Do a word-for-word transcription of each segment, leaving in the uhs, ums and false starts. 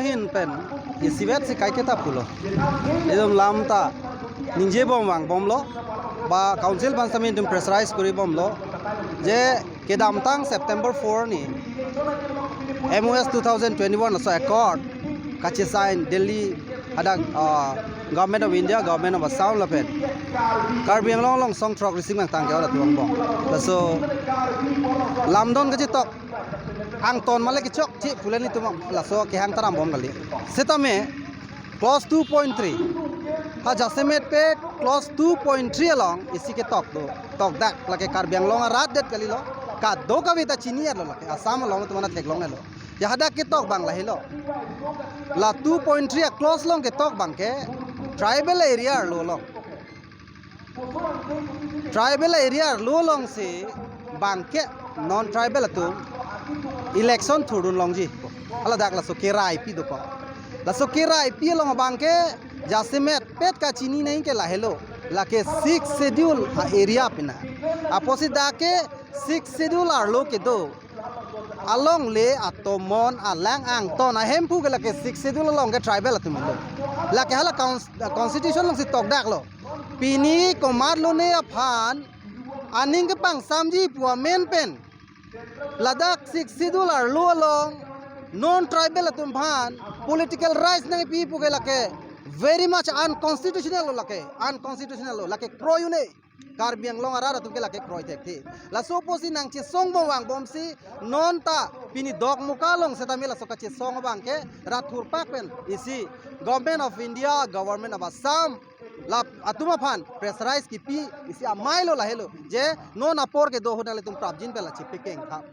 Ahin pen isivet si kaiketa pulo. Itum lam ta ningje bom vangbomlo, ba council aphan sami itum pressurize kori bomlo, je kedamtang September four ni M O S two thousand twenty-one laso accord kachesign Delhi hadak, ah, Government of India, Government of Assam lapen Karbi Anglong along song throk rising nangtang ke ora tuang bom. Laso lamdon kachetok angton male kechok thi pule nelitum laso kehang ta rambom kali. Setame clause two point three, ha jasemet pe clause two point three along isi ketok do, tokdak, lake Karbi Anglong arat det kalilo, kadokave ta chini-etlo lake, Assam along itum aphan theklong-etlo. Ya hadak ketok abang lahelo. La two point three a clause along ketok abang ke tribal area arlo along. Tribal area arlo alongsi abang ke non tribal atum election thurdun longji. Hala dak laso keraipi dokok. Laso keraipi along abang ke jasemet pet kachini nangji ke lahelo. Lake sixth schedule a area pen na. Apotsi dak ke sixth schedule arlo kedo alongle atomon alang angton ahemphu ke lake sixth schedule along ke tribal atum lo. Lake hala cons-, constitution alongsi tokdaklo. Pini komatlone aphan aning kepangsamji pu amen pen ladak sixth schedule arlo along non tribal atum aphan political rights nangpi pu ke lake very much unconstitutional lo lake, unconstitutional lo lake, kroi un-e. Karbi Anglong arat atum ke lake kroi thekthe. Laso apotsi nangchesong bom vangbomsi non ta pini Dokmoka along setame laso kachesong abang ke rat thurpak pen isi Government of India, Government of Assam, la atum aphan pressurize kipi isi amei lo lahelo. Je non apor kedo ahut nanglitum prapjin pen la chepekeng tha.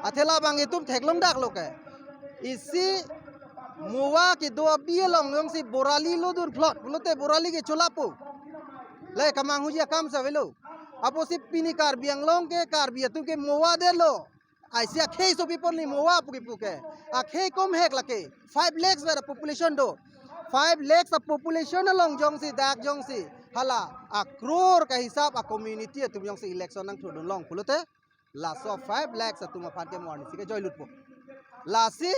Athe labang itum theklongdaklo ke. Isi Mowa kedo abi along jongsi Borali lodun plot pulote Borali ke cholapo. Le kamanghuji akam si avelo. Apotsi pini Karbi Anglong ke Karbi atum ke Mowa detlo. Aisi akhei sopi ponli Mowa puke puke. Akhei komhek lake. Five lakhs vet a population do. Five lakhs a population along jongsi dak jongsi hala a crore kahisap a community atum jongsi election nangthurdun long pulote laso five lakhs atum aphan ke mo arnisi kejoilutpo. Lasi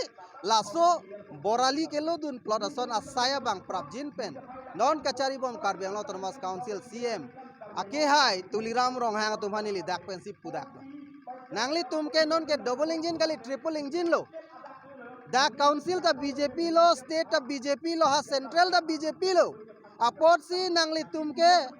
laso Borali kelodun plot ason asai abang prapjin pen non kachari bom Karbi Anglong Autonomous Council C M akehai Tuliram Ronghang atum aphan neli dak pensi pudaklo. Nanglitum ke non ke double engine kali, triple engine lo. Dak council ta B J P lo, state ta B J P lo, ha central ta B J P lo. Apotsi nanglitum ke